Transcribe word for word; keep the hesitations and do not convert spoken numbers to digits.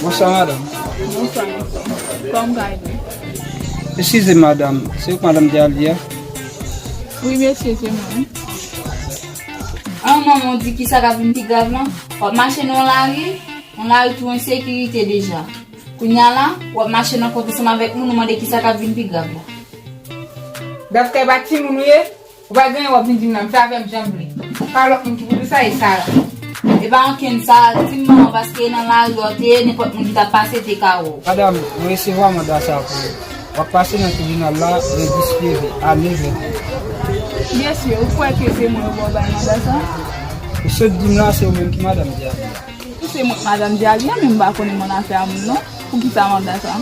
Bonswa, madanm. Bonswa, mesye. Kòman w ka ede? Eskize, madanm. Se ou k madanm Dialy a? Wi, mesye, se mwen. An, manman, w di kisa k ap vin pi grav lan? W ap mache nan yon lari, yon lari tou ensekirite deja. Kounye a la, w ap mache nan kont ansanm avèk moun, ou mande kisa k ap vin pi grav la. Dafka, e pa timoun ou ye? Ou pa gen anyen w ap vin di m nan, m fè avè m jan m vle. Pa lòt moun ki pou di sa, e Sara. E pa ankenn Sara, di m manman, paske e nan lari a w te ye, nenpòt moun ki t ap pase te ka wè w. Madanm, nou resevwa manda sa pou ou. W ap pase nan tribinal la lendi seve a nevè. Mesye, ou kwè ke se mwen yo ba w bay manda sa? Ou sot di m la, se ou menm ki madanm Dialy. Si se mwen k madanm Dialy an, men m pa konnen m annafè a moun non. Poukisa manda sa?